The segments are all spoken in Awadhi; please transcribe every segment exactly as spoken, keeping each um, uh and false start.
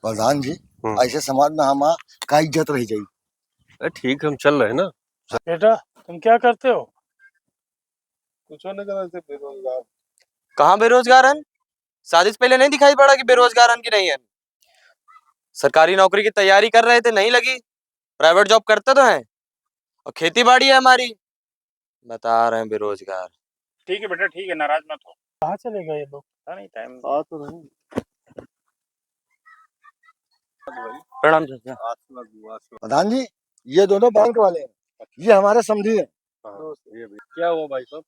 प्रधान जी, हम्म। ऐसे समाज में हमार का इज्जत रह जाई? अरे ठीक है, हम चल रहे हैं ना। बेटा, तुम क्या करते हो? कुछ नहीं करते, बेरोजगार। कहाँ बेरोजगार हन? शादी से पहले नहीं दिखाई पड़ा कि बेरोजगार हन कि नहीं हन? सरकारी नौकरी की तैयारी कर रहे थे, नहीं लगी। प्राइवेट जॉब करते तो हैं, और खेती बाड़ी है हमारी, बता रहे हैं बेरोजगार। ठीक है बेटा, ठीक है, नाराज मत हो। कहाँ चले गए ये लोग? पता नहीं, टाइम आ तो रहे। प्रणाम चाचा। प्रधान जी, ये दोनों बैंक वाले हैं, ये हमारे समधी हैं। हाँ, ये भी। क्या हुआ भाई साहब?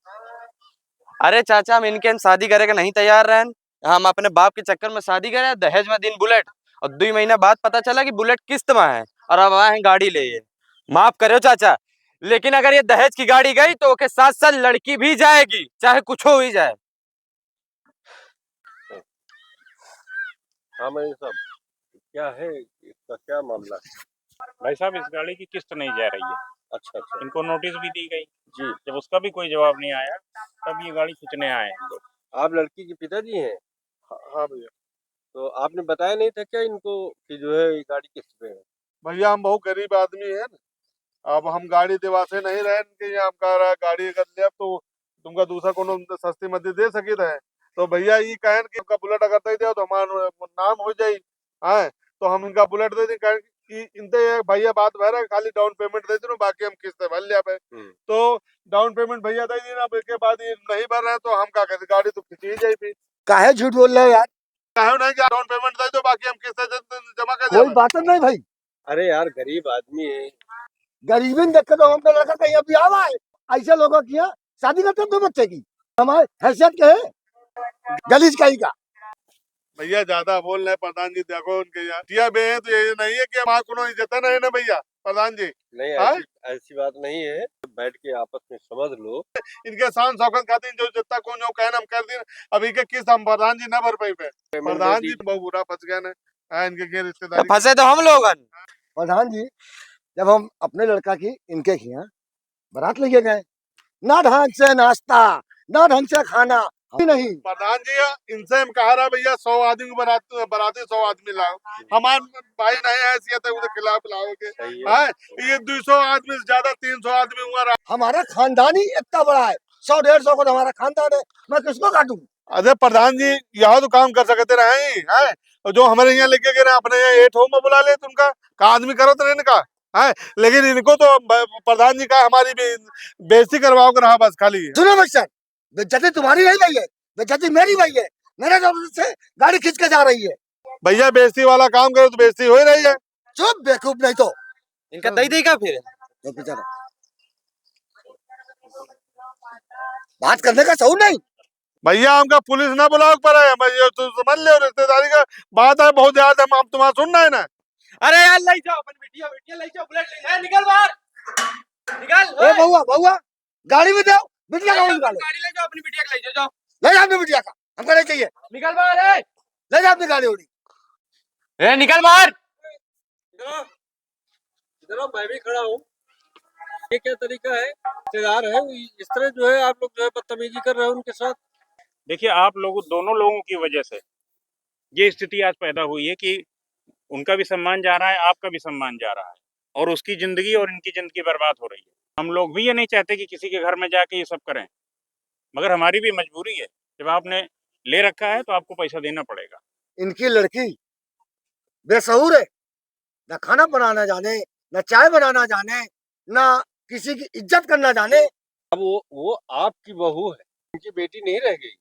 अरे चाचा, हम इनके शादी करे के नहीं तैयार रहन। हम अपने बाप के चक्कर में शादी करे, दहेज में दिन बुलेट, और दुई महीना बाद पता चला कि बुलेट किस्त में है, और अब आए हैं गाड़ी ले। ये माफ करो चाचा, लेकिन अगर ये दहेज की गाड़ी गई तो ओके साथ साथ लड़की भी जाएगी, चाहे कुछ हो ही जाए। हाँ भाई साहब, क्या है इसका, क्या मामला है? भाई साहब, इस गाड़ी की किस्त नहीं जा रही है। अच्छा, अच्छा। इनको नोटिस भी दी गई। जी। जब उसका भी कोई जवाब नहीं आया, तब ये गाड़ी खींचने आए हैं हम लोग। आप लड़की के पिताजी हैं? हाँ, हाँ भैया। तो आपने बताया नहीं था क्या इनको कि जो है ये गाड़ी किस्त पे है? भैया, हम बहुत गरीब आदमी हैं, अब हम गाड़ी देवासे नहीं रहेन कि ये हमका रहा, गाड़ी अगर लेब तो तुमका दूसरा कोनो सस्ती मद्दी दे सकित है। तो भैया ई कहन कि हमका बुलेट अगर दे दे तो हमार नाम हो जाई, हैं? तो हम इनका बुलेट दे दी, कहन कि इनते ये भैया बात भर है, खाली डाउन पेमेंट दे दीन, बाकी हम किस्त भर लिया पे। हम्म। तो डाउन पेमेंट भैया दे दीन, अब एके बाद ये नहीं भर रहे तो हम का करी, गाड़ी तो खींची ही जाई फिर। काहे झूठ बोल रहे हो यार? काहे नहीं कि डाउन पेमेंट दे दो, बाकी हम किस्त ज-, जमा कर कोई देबे। बात नहीं भाई। अरे यार, गरीब आदमी है। गरीबी देख के तो हम तो लड़का कहीं अभी आवा है। ऐसे लोगों की यहाँ शादी करते हैं दो बच्चे की। हमारे हैसियत के है, गलीज कहीं का। भैया, ज्यादा बोल रहे प्रधान जी, देखो उनके यहाँ दिया बे है तो ये नहीं है कि हमारा कोनो इज्जत नहीं है ना भैया, प्रधान जी। नहीं, हाँ? ऐसी, ऐसी बात नहीं है, बैठ के आपस में समझ लो। इनके शान शौकत खातिर जो जितना कौन जो कहना हम कर दिन, अभी के किस्त हम प्रधान जी ना भर पाई पे। पेमेंट दे प्रधान दी। जी बहुत बुरा फंस गए ना, हाँ, इनके के रिश्तेदारी। फंसे तो हम लोग हन। प्रधान जी, जब हम अपने लड़का की इनके यहाँ बारात लेके गए, ना ढंग से नाश्ता, ना ढंग से खाना, हम नहीं। प्रधान जी, इनसे हम कहा रहा भैया, सौ आदमी की बारात, बाराती सौ आदमी लाओ, हमार भाई नहीं है, सीएत है, उनके खिलाफ लाओगे। सही है। हाँ, ये दो सौ आदमी से ज्यादा, तीन सौ आदमी हुआ रहा। हमारा खानदान ही इतना बड़ा है, सौ डेढ़ सौ को तो हमारा खानदान है, मैं किसको काटूं? अरे प्रधान जी, यह तो काम कर सकते रहे हैं, और जो हमारे यहाँ लेके गए रहे, अपने यहाँ एट होम में बुला ले तुमका, का आदमी करत रहे इनका, हैं? लेकिन इनको तो ब-, प्रधान जी का हमारी बे-, बेइज्जती करवाओ के रहा बस खाली। सुनो मिस्टर, बेइज्जती तुम्हारी नहीं भई है, बेइज्जती मेरी भई है। मेरे जबरदस्ती से गाड़ी खींच के जा रही है। भैया, बेइज्जती वाला काम करो तो बेइज्जती हो ही रही है। चुप बेवकूफ नहीं तो। इनका दे देगा फिर? तो बेचारा। बात करने का शऊर नहीं। भैया, हमका पुलिस ना बुलावे के पड़े, हम ये तो समझ ले, रिश्तेदारी का बात है, बहुत ज्यादा हम, हम तुम्हारा सुनना है ना। अरे यार, ले जाओ अपन बिटिया, बिटिया ले जाओ, बुलेट ले जाओ। ए, निकल बाहर, निकल। ए, ए। बउआ, बउआ, गाड़ी में जाओ, बिटिया का ले जाओ, निकालो। गाड़ी ले जाओ, अपनी बिटिया को ले जाओ, जाओ। ले जाओ अपनी बिटिया का, हमको नहीं चाहिए। निकल बाहर, ए। ले जाओ अपनी गाड़ी उड़ी। ए, निकल बाहर। इधर आओ, इधर आओ, मैं भी खड़ा हूँ। ये क्या तरीका है? रिश्तेदार है, इस तरह जो है आप लोग जो है बदतमीजी कर रहे हो उनके साथ। देखिए, आप लोगों, दोनों लोगों की वजह से ये स्थिति आज पैदा हुई है कि उनका भी सम्मान जा रहा है, आपका भी सम्मान जा रहा है, और उसकी जिंदगी और इनकी जिंदगी बर्बाद हो रही है। हम लोग भी ये नहीं चाहते कि किसी के घर में जाके ये सब करें, मगर हमारी भी मजबूरी है, जब आपने ले रखा है तो आपको पैसा देना पड़ेगा। इनकी लड़की बेशऊर है, ना खाना बनाना जाने, ना चाय बनाना जाने, ना किसी की इज्जत करना जाने। अब वो, वो आपकी बहू है, उनकी बेटी नहीं रह गई।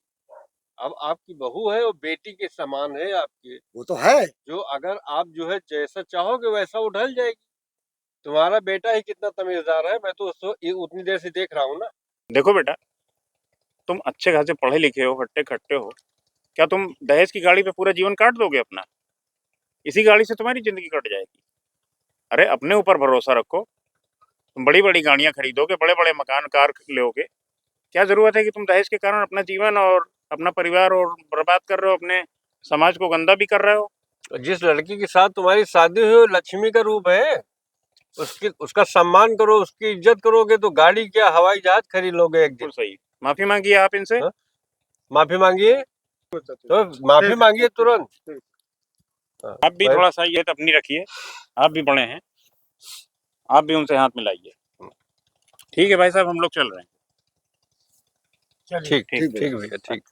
अब आपकी बहू है, वो बेटी के समान है आपके। वो तो है। जो अगर आप जो है जैसा चाहोगे वैसा वो ढल जाएगी। तुम्हारा बेटा ही कितना तमीजदार है, मैं तो उसको इ-, उतनी देर से देख रहा हूँ ना। देखो बेटा, तुम अच्छे खासे पढ़े लिखे हो, हट्टे कट्टे हो, क्या तुम दहेज की गाड़ी पे पूरा जीवन काट दोगे अपना? इसी गाड़ी से तुम्हारी जिंदगी कट जाएगी। अरे, अपने ऊपर भरोसा रखो, तुम बड़ी-बड़ी गाड़ियाँ खरीदोगे, बड़े-बड़े मकान, कार लोगे, क्या जरूरत है कि तुम दहेज के कारण अपना जीवन और अपना परिवार और बर्बाद कर रहे हो, अपने समाज को गंदा भी कर रहे हो? जिस लड़की के साथ तुम्हारी शादी हुई, वो लक्ष्मी का रूप है, उसकी, उसका सम्मान करो, उसकी इज्जत करोगे तो गाड़ी क्या, हवाई जहाज खरीद लोगे एक दिन। बिल्कुल सही। माफी मांगिए आप इनसे। हाँ? माफी मांगिए, तो माफी ठीक, मांगिए ठीक, तुरंत। ठीक। आप भी भाई। थोड़ा सा ये अपनी रखिए, आप भी बड़े हैं, आप भी उनसे हाथ मिलाइए। ठीक है भाई साहब, हम लोग चल रहे हैं। ठीक, ठीक ठीक भैया, ठीक।